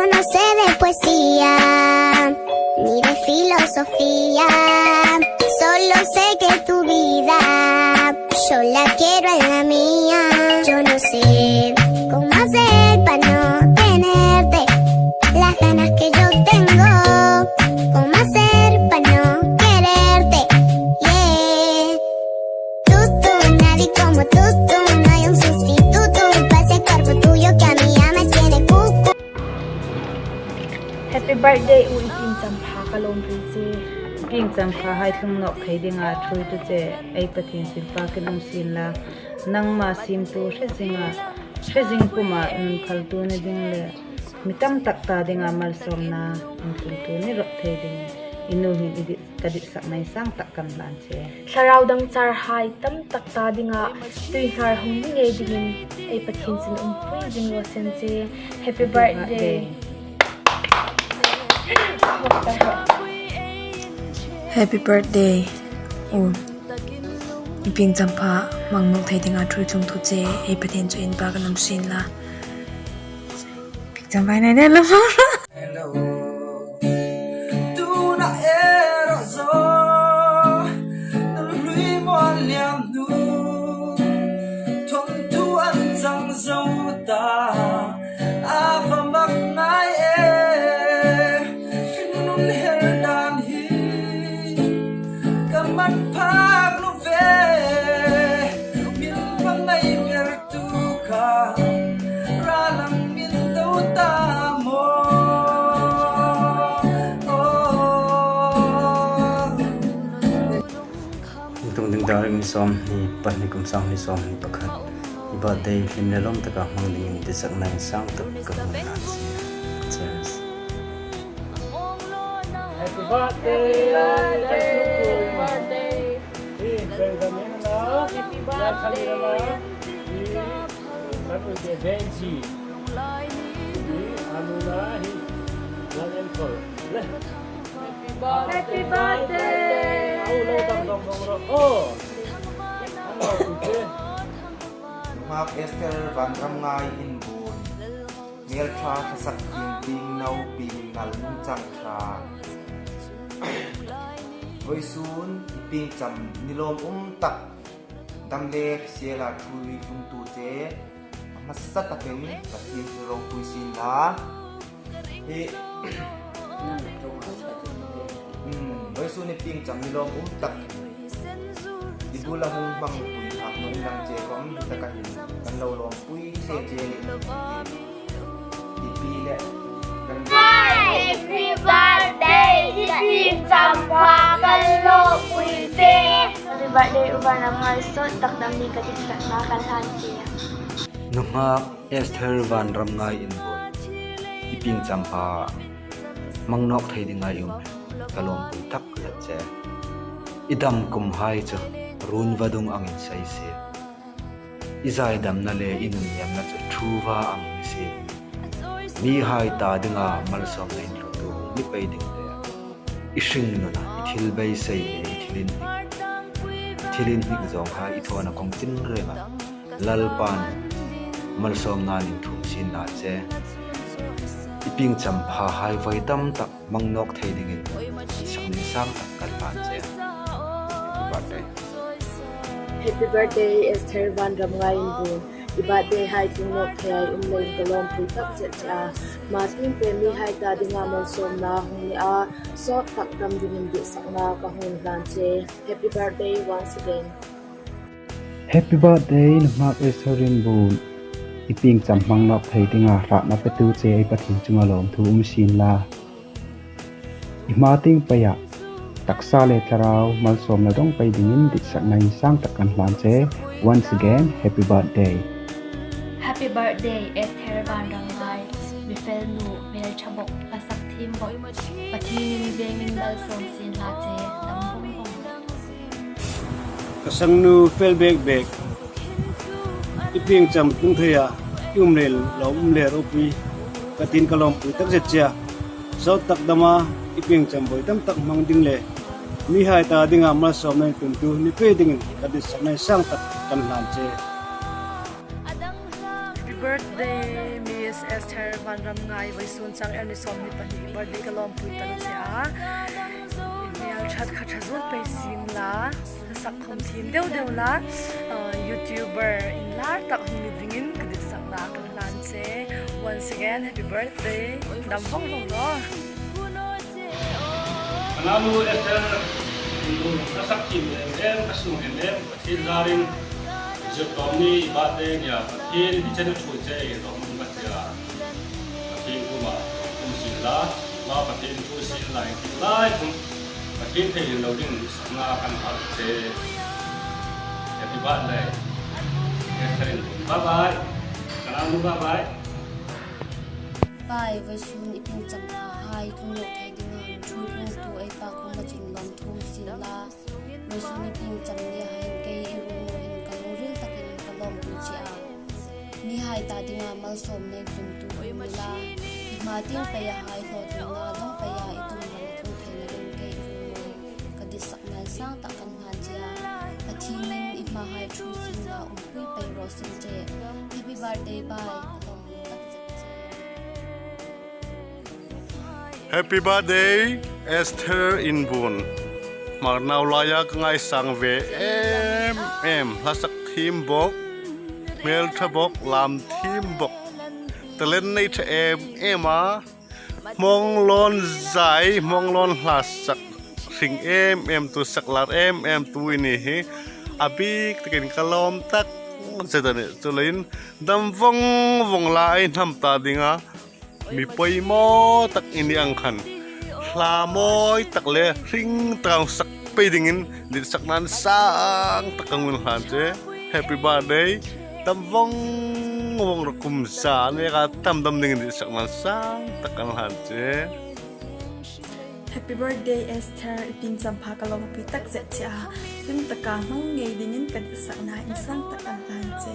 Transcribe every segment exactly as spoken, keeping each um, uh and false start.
Yo no sé de poesía, ni de filosofía, solo sé que tu vida, yo la quiero en la mía. Yo no sé cómo hacer para no tenerte, las ganas que yo tengo, cómo hacer para no quererte, yeah. Tú, tú, nadie como tú, tú, no hay un sustituto para ese cuerpo tuyo que a mí ya me tiene cucu. Happy birthday u, i pieng champha ka lawmpui che. Pieng champha hai tlung nawk thei dinga ṭhuoitu che, ei Pathien sinpa ka lawm sien la. Nangma siemtu hre zinga, hre zing puma nun khaltu ni ding le mi tam tak ta dinga malsawmna nun khaltu ni rawp thei ding i nu hin i dit, ka ditsakna insang tak kan hlan che. Thlarau dang char hai tam tak ta dinga tuihnar hung ni ngei dingin ei Pathien chun umpui zing raw se che. Happy birthday. Happy birthday. U, i pieng champha hmang nawk thei dinga ṭhuoi tlung thu che, ei Pathien chu in pa ka lawm sien la. Pieng champha nei de lo. Hello. Tuna era zo. Nun hlui mo liam nu. Thawmtu an chang zo ta. A va mak ngai e. Hringnun her dan hi. Ka man phak lo ve. Min hmangai ber tu kha. Ra lang min do ta maw. Oh. Tung ding dar in sawm ni pahni kum sang ni sawm ni pakhat. I birthday hlim le lawm taka hmang dingin ditsakna insang tak ka hung hlan che. Cheers. Happy birthday. Happy birthday. Happy birthday. Happy birthday. Nunghak Esther Vanramngai Inbuon. Hmelṭha hlasak thiem ding nau pieng nal nungchang ṭha. Vawisun i pieng cham ni lawm um tak. Dam le hrisela ṭhuoi tlungtu che. A hmasa takin Pathien chu ropui sien la. Hi. Hmm, vawisun i pieng cham ni lawm um tak. I bula hung hmangpui hak naw inla che khom hi taka hin kan lo lawmpui hle che ni. I pi le kan. Happy birthday, i pieng champha ka lawmpui che. Happy birthday u Vanramngai, sawt tak dam dingin ka ditsakna kan hlan che. Nunghak Esther Vanramngai Inbuon, i pieng champha hmang nawk thei dinga i um hi ka lawmpui tak zet che. I dam kum hai chu run vadung angin sei si. I zaidamna le i nunniamna chu thuva ang ni si. Mihai ta dinga malsawmna inhlutu hung ni pei ding le i hringnuna, i thil beiseina, i thil inhnik, i thil inhnik zawnghai i thaw a kawng tinreng a, Lalpan malsawmna a ning thum sien la che. I pieng champha hai voi tam tak hmang nawk thei dingin ditsakna insang tak kan hlan che. Happy birthday. Happy birthday, Esther Vanramngai Inbuon. I birthday hai tlung nawk thei a i um leiin ka lawmpui tak zet che a. Hma tieng pei mihai ta dinga malsawmna hung ni a, sawt tak dam dingin ditsakna ka hung hlan che. Happy birthday once again. Happy birthday, Nunghak Esther Inbuon. I pieng cham hmang nawk thei dinga hratna petu che, ei Pathien chunga lawmthu um sien la. I hma tieng peia taksa le thlarau malsawmna dawng pei dingin ditsakna insang tak kan hlan che. Once again, happy birthday. Happy birthday, Esther Vanramngai. Mi fel nu, hmelṭha bok, hlasak thiem bok. Pathienin vengin malsawm sien la che, dam vong vong. Ka sangnu fel bek bek. I pieng cham tlung theia i um le lawm um le ropui ka tiin ka lawmpui tak zet che a. Sawt tak dama i pieng cham voi tam tak hmang ding le mihai ta dinga malsawmna inhlutu ni pei dingin ka ditsakna insang tak kan hlan che. Happy birthday, Miss Esther Vanramngai, vawisun chang el ni sawmhni pahni birthday ka lawmpui ta che a. Hmel ṭha kha ṭha zuol pei sien la, sak khawm thiem deu deu la, ah, YouTuber inlar tak hung ni dingin ka ditsakna ka hlan che. Once again, happy birthday. Dam vong vong ro. Ka nau Esther, ka sak thiem em em, ka sung em em, Pathien zarin, zuk tlawm ni birthday nia, Pathien i channel chu che, i tlawm ka tia. Pathien kuoma, kum sien la, ma Pathien thu sien la, i ti lai kum, Pathien thei lo ding, sakna kan hal che. Happy birthday. Esther, bye bye. Ka nau, bye bye. Pai, vawisun i ping champha hai, tlung nawk thei dinga, ṭhuoi tlungtu ei Pa kuoma chun lawmthu um sien la. Vawisun i ping cham ni hai, kei i ruolin ka lungril takin ka lawmpui che a. Mihai ta dinga malsawmna tlungtu um ni la. I hma tieng peia hai hlawtlingna dawng peia i tum ram tlung theina ding kei i ruolin ka ditsakna insang tak kan hlan che a. Pathienin i hma hai ṭhuoi sien la, umpui pei raw sien che. Happy birthday, Pai. Happy birthday, Esther Inbun. Hmar nau laia ka ngaisang ve em em, hlasak thiem bok, hmel ṭha bok, lam thiem bok. Talent nei ṭha em em a. Hmong lawn zai, hmong lawn hlasak hring em em tu, sak lar em em tu i ni hi a bik takin ka lawm tak zet a nih. Chuleiin dam vong vong la, ei hnam ta dinga mi poimaw tak i ni ang khan, hla mawi tak le hring tak sak pei dingin ditsakna insang tak kan hlan che. Happy birthday. Dam vong vong ro, kum za neka tam dam dingin ditsakna insang tak kan hlan che. Happy birthday, Esther. I ping champha ka lawmpui tak zet che a. Hlim taka hmang ngei dingin ka ditsakna insang tak kan hlan che.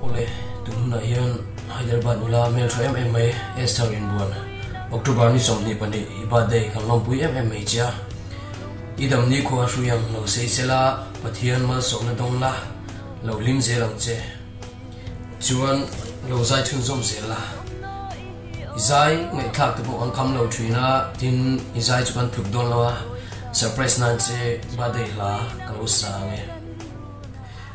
Ole, tu huna hian Hyderabad nula hmel ṭha em em mai Esther Inbun, October ni sawmhni pahni i birthday kan lawmpui em em mai che a. I dam ni kha hrui ang lo sei che la, Pathian malsawmna dawng la, lo hlim zel ang che. Chuan lo zai chhunzawm zel la. I zai ngaihthlak te pawh kan kham lo ṭhin a, tin i zai chu kan thuk dawn lo a. Surprise nan che birthday hla ka lo sa ang e.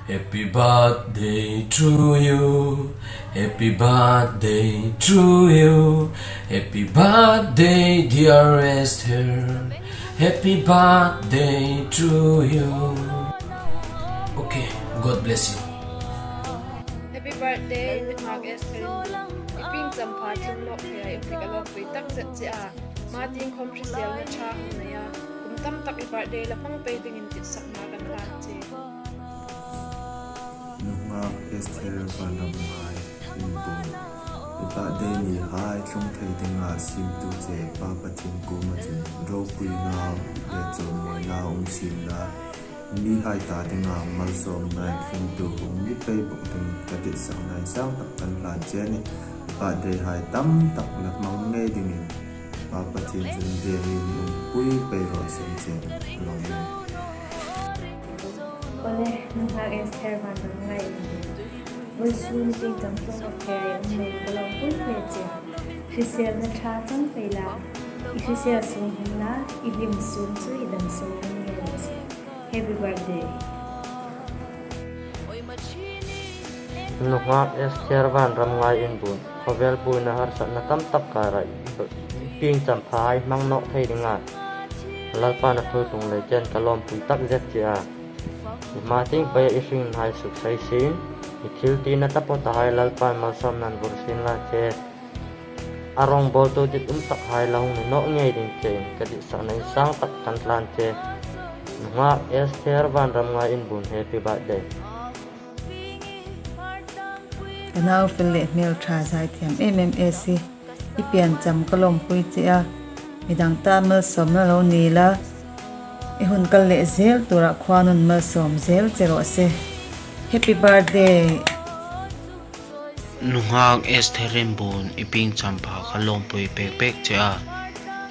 Happy birthday to you. Happy birthday to you. Happy birthday, dear Esther. Happy birthday to you. Okay, God bless you. Happy birthday, nunghak Esther. I ping champha tlung nawk thei a, i ping ka lawmpui tak zet che a. Hma tieng khawm hriselna ṭha hung nei a. Kum tam tak i birthday la hmang pei dingin ditsakna kan hlan che. Nunghak Esther Vanramngai Inbun. I birthday ni hai tlung thei dinga siemtu che Pa Pathien kuoma chun ropuina le chawimawina um sien la. Mihai ta dinga malsawmna tlungtu hung ni pei bawk dingin ka ditsakna insang tak kan hlan che a nih. Birthday hai tam tak la hmang ngei dingin Pa Pathien chun vengin umpui pei raw sien che a lawm. Ole, nunghak Esther Vanramngai Inbun. Vawisun i ping cham tlung nawk thei a, i um nen ka lawmpui hle che. Hriselna ṭha chang pei la. I hrisel sung hin la, i hlim sung chu i dam sung hin nge ni se. Happy birthday. Nunghak Esther Vanramngai Inbun, khawvel buoina harsatna tam tak kara i ping champha hai hmang nawk thei dinga Lalpan a thu tlung lei chen ka lawmpui tak zet che a. I hma tieng peia i hringnun hai suk sei sien, i thil tina taphawt hai Lalpan malsawmnan vur sien la che. A rawngbawltu dit um tak hai la hung ni nawk ngei ding chein ka ditsakna insang tak kan hlan che. Nunghak Esther Vanramngai Inbun, happy birthday. Ka nau fel leh hmel ṭha zai thiam em em e si. I pian cham ka lawmpui che a. Midang ta malsawmna lo ni la. I hun kal leh zel tura khuanun malsawm zel che rawh se. Happy birthday. Nunghak Esther Inbun, i ping champha ka lawmpui pek pek che a.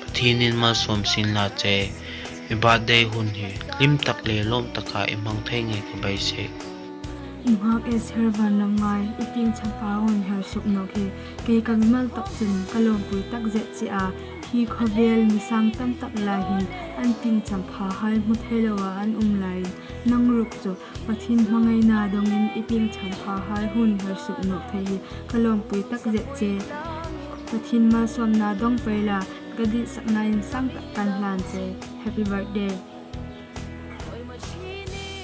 Pathienin malsawm sien la che. I birthday hun hi hlim tak le lawm taka i hmang thei ngei ka beisei. Nunghak Esther Vanlamngai, i pieng champha hun hersuok nawk hi kei ka mimal tak chun ka lawmpui takzet che a. Hi khawvel mi sang tamtak lai hin an pieng champhahai hmu thei loa an um laiin, nang ruok chu Pathien hmangaina dongin i pieng champhahai hun hersuok nawk thei hi ka lawmpui takzet che. Pathien malsawmna dong pei la, ka ditsakna insang tak kan hlan che. Happy birthday.